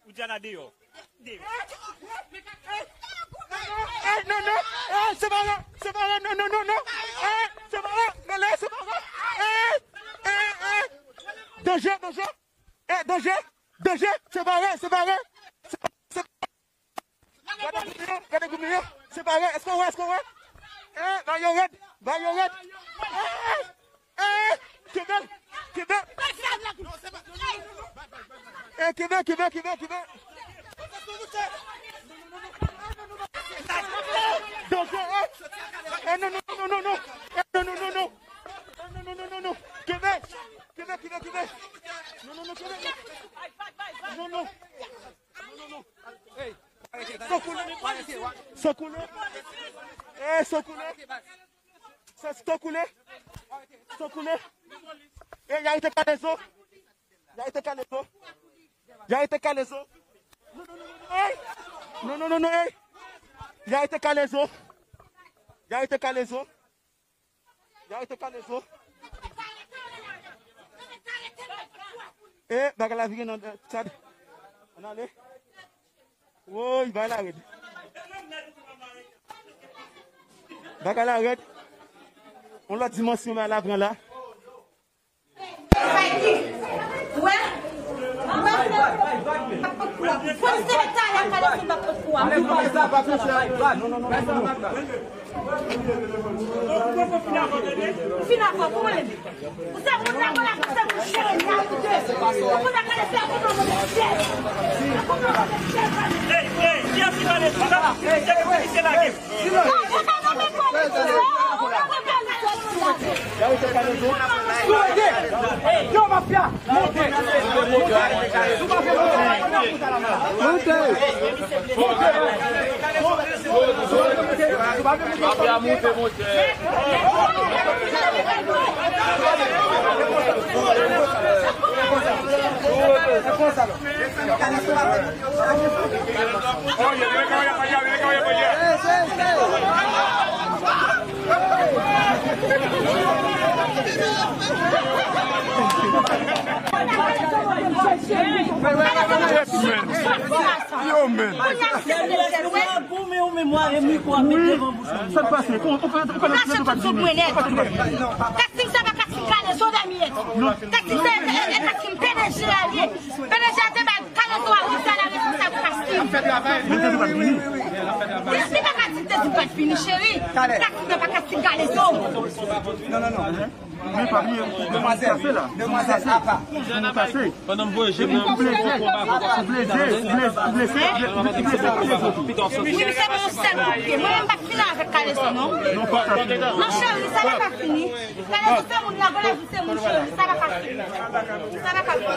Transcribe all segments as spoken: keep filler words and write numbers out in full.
Ou Diana deyò. Eh, non, non. Eh, separe, separe, non, non, non, non. Eh, separe, rele, separe. Eh, eh, eh. Danje, danje. Eh, danje, danje. Separe, separe. Separe, separe. Gade goumen yo, gade goumen yo. Separe, èske w wè, èske w wè? Eh, ba yo rèd, ba yo rèd. Eh, eh, kenbe, kenbe. Eh, kenbe, kenbe, kenbe, kenbe. Danje, eh. Eh, non, non, non, non, non. Eh, non, non, non, non. Eh, non, non, non, non, non. Kenbe, kenbe, kenbe, kenbe. Non, non, non, kenbe. Non, non. Sokoule. Sokoule. Eh, sokoule. Sokoule. Sokoule. Eh, y a été kalezo. Y a été kalezo. Y a été kalezo. Hey. Non, non, non, non, hey. Y a été kalezo. Y a été kalezo. Y a été kalezo. E bagay la vire nan, eh, Tchad. Ann ale. Woy, bagay la rèd. Bagay la rèd. On lòt dimansyon bagay la pran la. Wè. Fò se talè kalezo m ap pot kou a. Fin avè w, kòman menm? Ou se moun la, ou la, ou se moun cheri la, ou de. Ou konn gade se moun nan moun cheri. Ou konn gade se moun nan moun cheri. Hey, hey, kiyès ki pale konsa? Hey, hey, hey. Non, ou pa nan menm kondisyon, ou pa nan menm kondisyon. Yo, mafya, moute. Moute. Mafya, moute, moute. Yo, men. Sa k pase? Kòman, ou pa, ou pa, ou pa, ou pa vini? Kastim, sa pa Kastim kalezo dèmyèt. Kastim, se, e, e, Kastim P D G a ye. P D G a te bay kalezo a, wi, sa la responsab Kastim. Mwen te di w pa t vini. Li pa ka di te di pa t vini, cheri. Kastim, sa pa Kastim kalezo. Non, non, non. Men pa bliye, demwazèl, demwazèl, apa. Pandan m voye je m nan. Ou blese, ou blese, ou blese, ou blese, ou blese, ou blese. Wi, se yon sèl kout pye. Mwen menm pa fini avèk kalezo, non. Non, cheri, sa pa ka fini. Kalezo se moun, la, kalezo se moun, cheri, sa pa ka fini. Sa pa ka fini.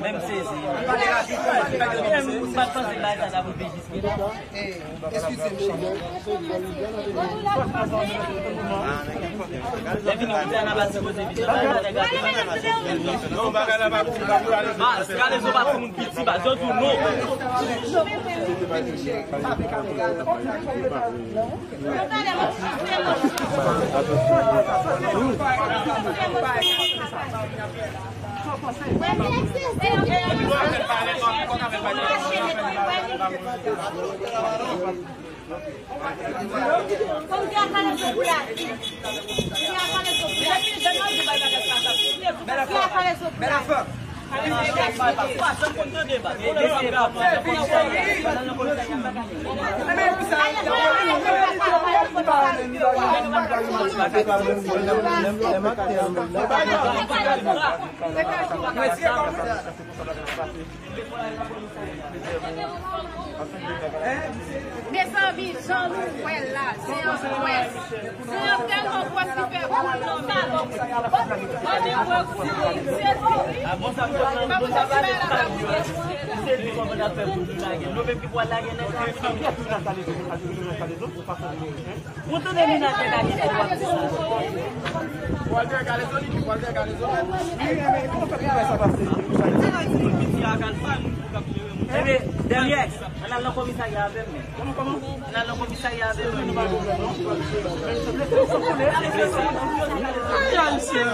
Menm sezi. M pa t panse bagay sa ta boute jiske la. Lè vini, ou di a nan bati koze vini. Baz, kalezo pa timoun piti, baz, yo di w non. Mezanmi, jan nou wè l la, se yon pwès. Se yon tèlman pwès ki fè moun nan salòp. Ann wè kote l, se tou. Ou tande Lina te ka gen dwa di sa. Walter Galezo, li di Walter Galezo. Wi, men kòman fè travay sa pase? Ebyen, dènye, ann al nan komisarya avè m. Kòman, kòman? Ann al nan komisarya avè m. Ay, Ayisyen,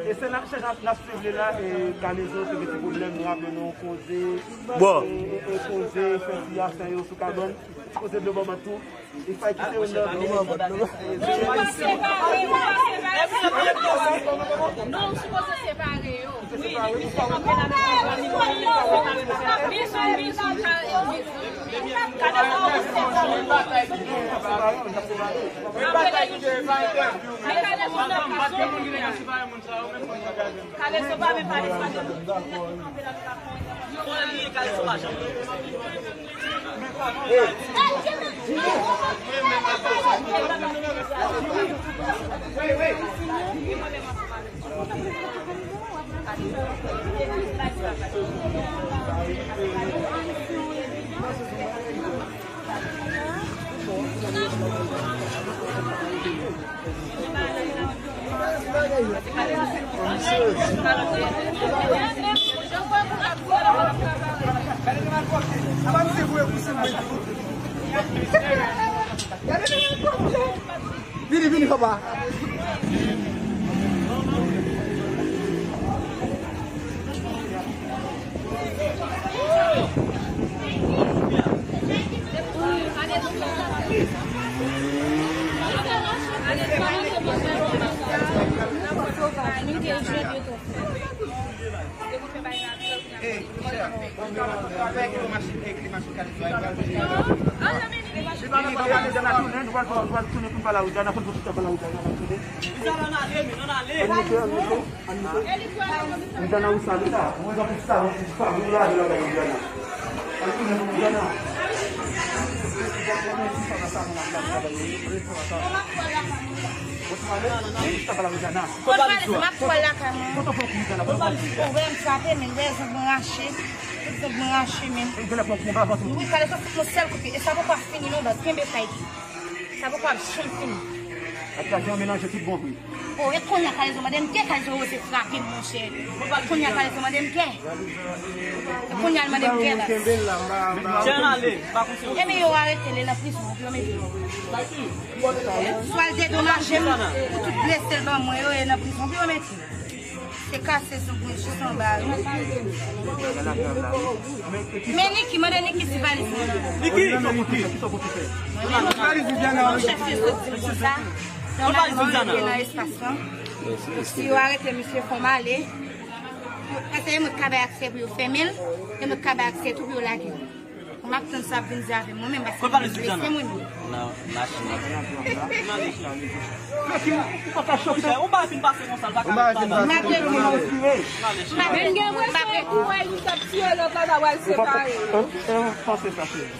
e se nan, se nan, n ap swiv li la, e Galezo te gen ti pwoblèm, nou raple nou koze, bon, e, e, e koze, fè ti afè yo sou kabann, koze dlo bòbòt tou. Li fay kite yon lòt. Non, ou sipoze separe yo. Wi, li sipoze separe yo. Wi, li sipoze separe yo. Bizou, bizou, bizou. Kade sa ou separe yo. Apre la, yo separe yo. Men kade sa ou separe yo. Kalezo pa vle pale sa de moun. Yo konn li, Kalezo pa janm. Vini, vini, papa. Ann moute, ann moute. Ann moute. Lijana ou sale sa. Mwen jan pou sale sa. Mwen jan pou lave lakay Lijana. Ann tounen pou Lijana. Ou pale? Ou pale? M ap pral lakay mwen. Ou wè m frape, men wè zong mwen rache. Tout zong mwen rache, men. Wi, kale sa fout mwen sèl kout pye. E sa poko ap fini non, baz. Kenbe fay. Sa poko ap janm fini. Ak sa, jan melanje tout bon vre. O, e kounye a Kalezo mande m kè, Kalezo oze frape m, monchè. Kounye a Kalezo mande m kè. E kounye a l mande m kè, baz. Jan ale, pa konn si. Ebyen, yo arete l, e nan prizon, pou yo mete l. Swa l dedomaje m pou tout blese l ban mwen yo, e nan prizon, pou yo mete l. Se kase sou bouch, jis anba, wi. Men Niki, mande Niki si valiz mwen la. Niki! Mwen menm, mwen chèf yo sot di m konsa. Nòmalman, yo te nan espas lan. Si yo arete misye, fò m ale. Paske e mwen k ka bay aksè pou yo fèmen l, e mwen k ka bay aksè tou pou yo lage l. Ou m ap tann sa ap vin di avè m, mwen menm, paske mwen blese mwen menm. Nan machin nan. Monchè, ou pa fin pase konsa, l pa ka. M ap retounen. M ap retounen. M ap retounen. Ou wè, li t ap tiye lòt la, ta pral separe yo. Panse sa, cheri.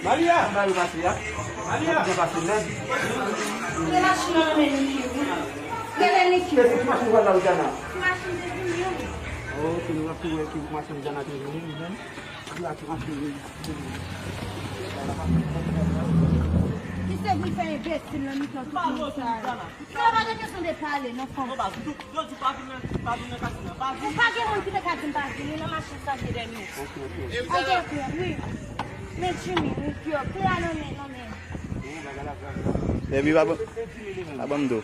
Maria! Maria! Maria! Rele Niki, wi. Rele Niki. Ki machin w pral la, Rijana? Ki machin te vini, wi. Ok, nou ap tou wè ki machin Rijana te vini, li menm. Li ap rantre, wi. Misye vin fè enbesil nan mitan tout moun sa yo. Yo pa gen kesyon de pale, non, fanm. Yo di pa vin nan, pa vin nan kasino, pa vin. Ou pa gen moun ki te ka di m pa vini nan machin sa vye dènye. Ok, ok. Wi. Men Jimmy, wi, pyo, pyo a nan men, nan men. Epi pa ban, pa ban m do.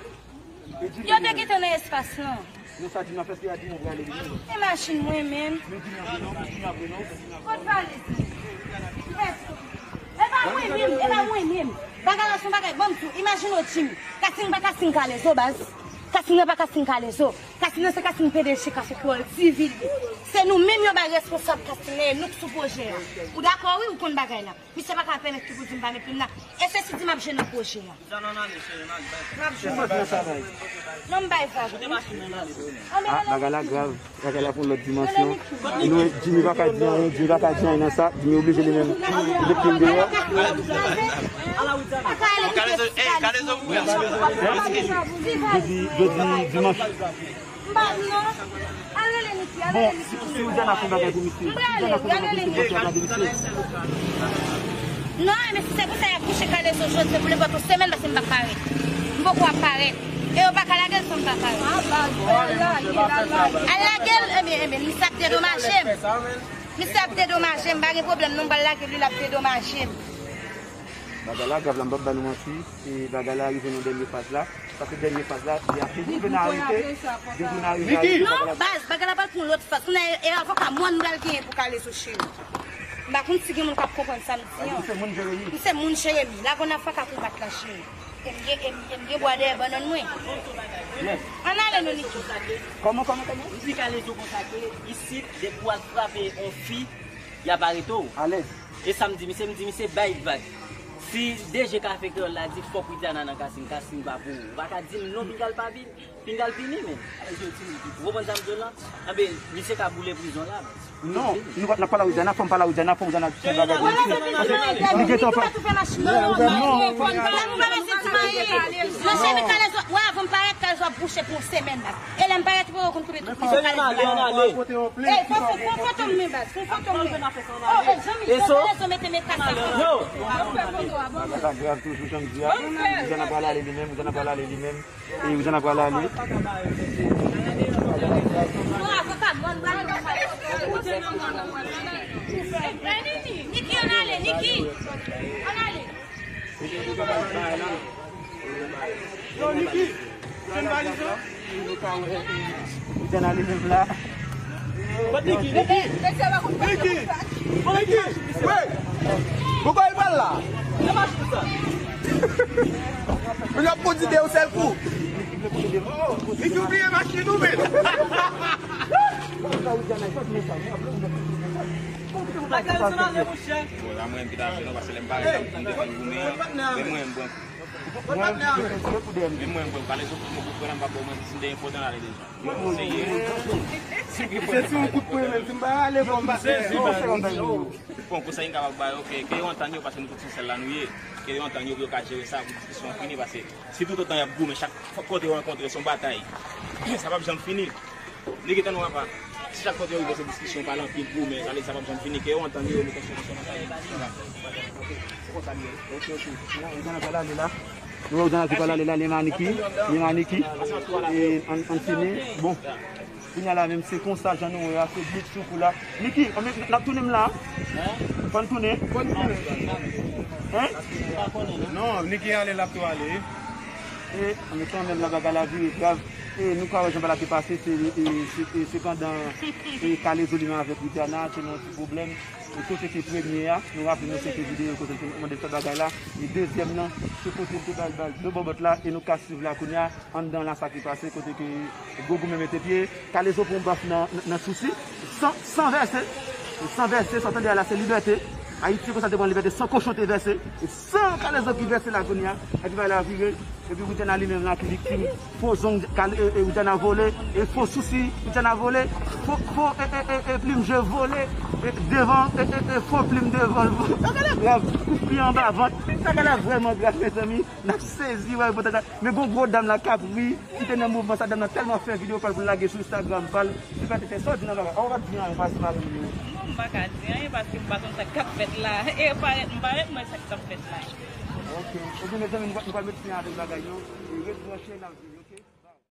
Yo te gentan nan espas lan. Non, sa di nan fèske a di nou prale li menm. E machin mwen menm. Men di nan vre non, men di nan vre non. Kot valiz li? Mèt. E pa mwen menm, e pa mwen menm. Bagay la se yon bagay, ban m di w, imajine w Jimmy. Kasing pa kasing Kalezo, baz. Kasing nan pa kasing Kalezo. Kasing nan se kasing P D G Kafe Kreyòl, Divide. Se nou menm yo bay responsab kasing nan, e nou k sou pwojè a. Ou dakò, wi, ou konn bagay la. Misye pa ka pèmèt ki pou di m pa met plim la. E se si di m ap jwe nan pwojè a. M ap jwe. Non, m bay vag. Ah, bagay la grav. Bagay la pou lòt dimansyon. E nou, Jimmy pa ka di anyen, Jimmy pa ka di anyen nan sa. Jimmy oblije li menm. Li met plim deyò. Pa ka ale Kalezo, eh, Kalezo mouri ansanm. Jodi, jodi, dimanch. M pa non. Al rele Niki, al rele Niki. Si, si Widiana fè bagay pou misye, si Widiana fè bagay pou misye, misye ap gade misye. Non, men si se pou sa, y ap kouche Kalezo jodi, se pou nenpòt yon semèn, paske m p ap parèt. M poko ap parèt. E yo pa ka lage l san m pa parèt. Al lage l, ebyen, ebyen, misye ap dedomaje m. Misye ap dedomaje m, pa gen pwoblèm non, m pral lage l, wi, l ap dedomaje m. Bagay la grav la, m p ap ba nou manti. E bagay la rive nan dènye faz la. Paske dènye faz la, li ap vin rive nan arete. Vin rive nan arete. Non, baz, bagay la pral pran yon lòt faz. Kounye a, e avoka mòn m pral genyen pou Kalezo cheri. M pa konn si gen moun k ap konprann sa m di an. Se moun Jeremi. M se moun Jeremi. Lagon nan faka konbat la cheri. E m gen, e m, e m gen bwa dèyè bannann mwen. Ann ale non Niki. Kòman, kòman, kòman? M di Kalezo konsa ke isit, depi w al frape yon fi, y ap arete w. Alèz. E sa m di misye, m di misye bay vag. Si D G Kafe Kreyòl la di fòk Widiana nan kasino, kasino pa pou ou. Ou pa ka di m non, pinga l pa vini, pinga l vini, men. Ou konprann sa m di w lan? Anben, misye ka boule prizon la, men. Non, nou pa, n ap pale a Widiana, fò m pale a Widiana, fò Widiana fè bagay pou misye. Li gentan pa. Non. Monchè, men Kalezo, wè, avan m parèt, Kalezo ap bouche pou yon semèn la. E lè m parèt, pou yo konn kote tout misye Kalezo. Ey, fò, fò, fò foto m, men baz, fò foto m, men. Oh, ey, Jean-Michel, Kalezo mete men kasa. Bagay la grav toujou, jan m di a. Widiana pral ale li menm, Widiana pral ale li menm. E Widiana pral ale. Niki, ann ale, Niki. Ann ale. Yo, Niki, jwenn valiz lan. Widiana li menm la. Niki, Niki. Niki. Niki. Wi. Poukò li pral la? Li ap pran ide yon sèl kou. Li tou bliye machin ou menm. Bagay yo sou ale, monchè. Bon, la mwen envite avè nou, paske lè m pare, m te konn goumen an. Men mwen, m pran kou. Men mwen, m pran kou. Pale sou mwen, m pran kou, m pa bon, mwen, si m te gen fòt, m ale deja. Se yon kout pwen menm, si m pa ale, bon, m pa fè. Bon, konsèy m kapab ba yo, ke, ke yo antann yo, paske nou tout se yon sèl la nou ye. Ke yo antann yo pou yo ka jere sa, pou diskisyon an fini, paske si toutotan y ap goumen, chak kote yo rankontre, se yon batay, sa p ap janm fini. Niki, tann w apa. Si chak kote yo rive, se diskisyon, pale anpil, goumen, sa vle di sa p ap janm fini, ke yo antann yo, yo mete yon solisyon nan sa yo. Se konsa li ye. Ok, ok. Widiana pral ale la. Nou wè Widiana ki pral ale la, li menm a Niki. Li menm a Niki. E, ann, ann fini. Bon. Kounye a la menm, se konsa jan nou wè a, se blit sou kou la. Niki, ann, n ap tounen m la. Fò n tounen. Fò n tounen. Hein? Non, Niki ale, l ap tou ale. E, men kanmenm, la bagay la vire grav. E, nou ka wè jan bagay la te pase, se, e, se, e, se pandan, e, Kalezo li menm avèk Widiana, te nan yon ti pwoblèm. E kote ke premye a, nou raple nou se te videyo kote ke nou mande fè bagay la. E dezyèm nan, se kote l te bay bal de bòbòt la, e nou ka swiv la kounye a, anndan la sa ki pase, kote ke gwo goumen mete pye, Kalezo pran baf nan, nan, nan Sousi, san, san vèse, san vèse, sa w tande a la se libète. Ayiti konsa te pran libète, san kochon te vèse, e san Kalezo ki vèse la kounye a, epi bagay la vire. Epi Widiana li menm la ki viktim. Fo zong, e, e, Widiana vole. E fo sousi, Widiana vole. Fo, fo, e, e, e, e, plim je vole. E devan, e, e, e, fo plim devan. Bagay la grav. Kout pye anba vant. Bagay la vrèman grav, mezanmi. N ap sezi, wè, pou tèt la. Men gon gwo dam la k ap ri. Ki te nan mouvman sa, dam nan tèlman fè videyo pa l pou l lage sou Instagram pa l. Li pa te fè sa w di nan bagay. Ou pa di anyen, ou pa di mari w. Non, m pa ka di anyen paske m pa konn sa k ap fèt la. E parèt, m parèt, m wè sa k ap fèt la. Ok. Ebyen, mezanmi, nou pral met fen avèk bagay yo. E ret branche, n ap vini.